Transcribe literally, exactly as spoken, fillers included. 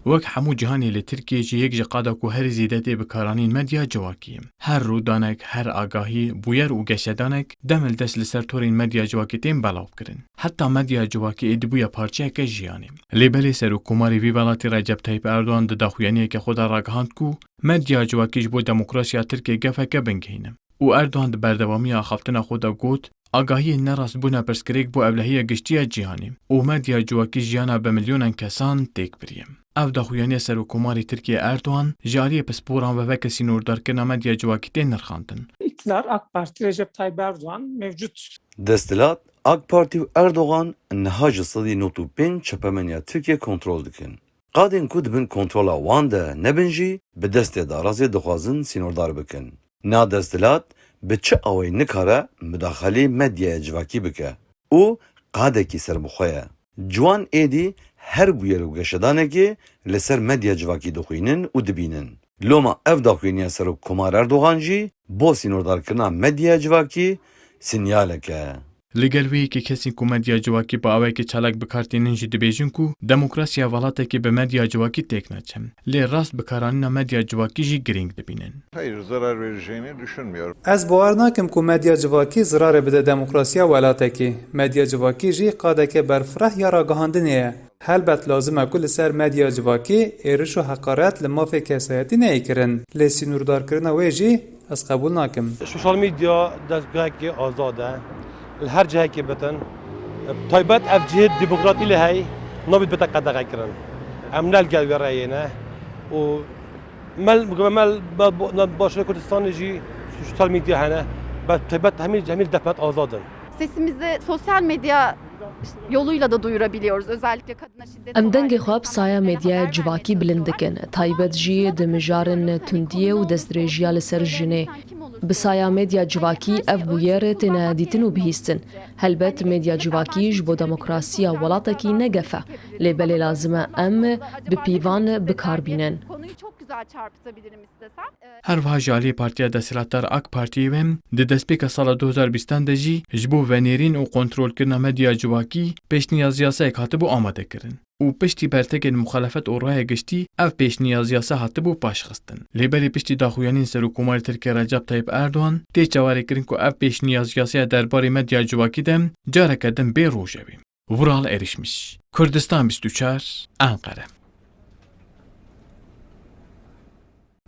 Wek hemû cîhanê li Tirkiyê jî yek ji qada ku herî zêde tê bikaranîn medya civakî ye. Her rûdanek, her agahî, bûyer û geşedanek dem li dest li ser torên medya civakî tên belavkirin. Heta medya civakî êdî bûye parçeyeke jiyanê. Lê belê Serokkomarê vî welatî Recep Tayyip Erdogan di daxuyaniyeke xwe de ragihand ku medya civakî ji bo demokrasiya Tirkiyê gefeke bingehîn e. Û Erdogan di berdewamiya axaftina xwe de got, agahiyên nerast bûne pirsgirêk bo ewlehiya giştî ya cîhanê û medya civakî jiyana bi milyonan kesan têk biriye. Ev daxuyaniya Serokkomarê Tirkiyê Erdogan ji aliyê pisporan ve weke sînordarkirina medya civakî tê nirxandin. İktidar AK Parti Recep Tayyip Erdoğan mevcut. Desthilat, AK Partî û Erdogan niha ji sedî nod û pênc çepemeniya Tirkiye kontrol dikin. Qadên ku di bin kontrola wan de nebin jî bi destê darazê dixwazin sînordar bikin. Na desthilat bi çi awayî nikare midaxaleyê medyaya civakî bike û qadekî serbixwe ye. Ciwan êdî her bûyer û geşedanekê li ser medya civakî dixwînin û dibînin. Loma ev daxuyaniya Serokkomar Erdogan jî bo sînordarkirina medyaya civakî sinyalek e. Li gel wê yekê kesên ku medya civakî bi awayekî çalak bi kar tînin jî dibêjin ku demokrasiya welatekê bi medya civakî têk naçe. Lê rast bikaranîna medya civakî jî girîng dibînin. Hayır, zarar vereceğini düşünmüyorum. Ez bawer nakim ku medya civakî zirarê bide demokrasiya welatekî. Medya civakî jî qadeke berfireh ya ragihandinê ye. Helbet lazim e ku li ser medya civakî êriş û heqaret li mafê kesayetî neyê kirin. Lê sînordarkirina wê jî ez qebûl nakim. Sosyal medya dezgehekî azad e. Li her cihekê bitin. Taybet ev cihê demokratî lê hey nabit bite qedexekirin. Em ne li gel wê reyê ne. Û me, me, me, me, me Başûrê Kurdistanê jî sosyal medya hene. Be taybet hemî, hemî def me azad in. Sesimizi sosyal medya yoluyla da duyurabiliyoruz. Özellikle kadına şiddet Em dengê olayları, xwe bi saya medyaya civakî bilind dikin, taybet jî di mijarên tundiyê û destdirêjiya li ser jinê. Bi saya medya civakî ev bûyer têne dîtin û bihîstin. Helbet medya civakî ji bo demokrasiya welatekî ne gef e, lê belê lazim e em bi pîvan bi kar bînin. Konuyu çok güzel çarpıtabilirim istesem. Her wiha ji aliyê partiya desthilatdar AK Partiyê ve di destpêka sala du hezar bîstan de jî ji bo venêrîn û kontrolkirina medya civakî pêşniyaz yasayek hatibû amadekirin û piştî bertekên muxalefet û raya giştî ev pêşniyaz yasa hatibû paşxistin. Lê belê piştî daxuyaniyên Serokkomarê Tirkiye Recep Tayyip Erdogan tê çaverêkirin ku ev pêşniyaz yasaya derbarê medya civakî de careke din bê rojevê. Vural Erişmiş, Kurdistan bîst û çar, Enqere.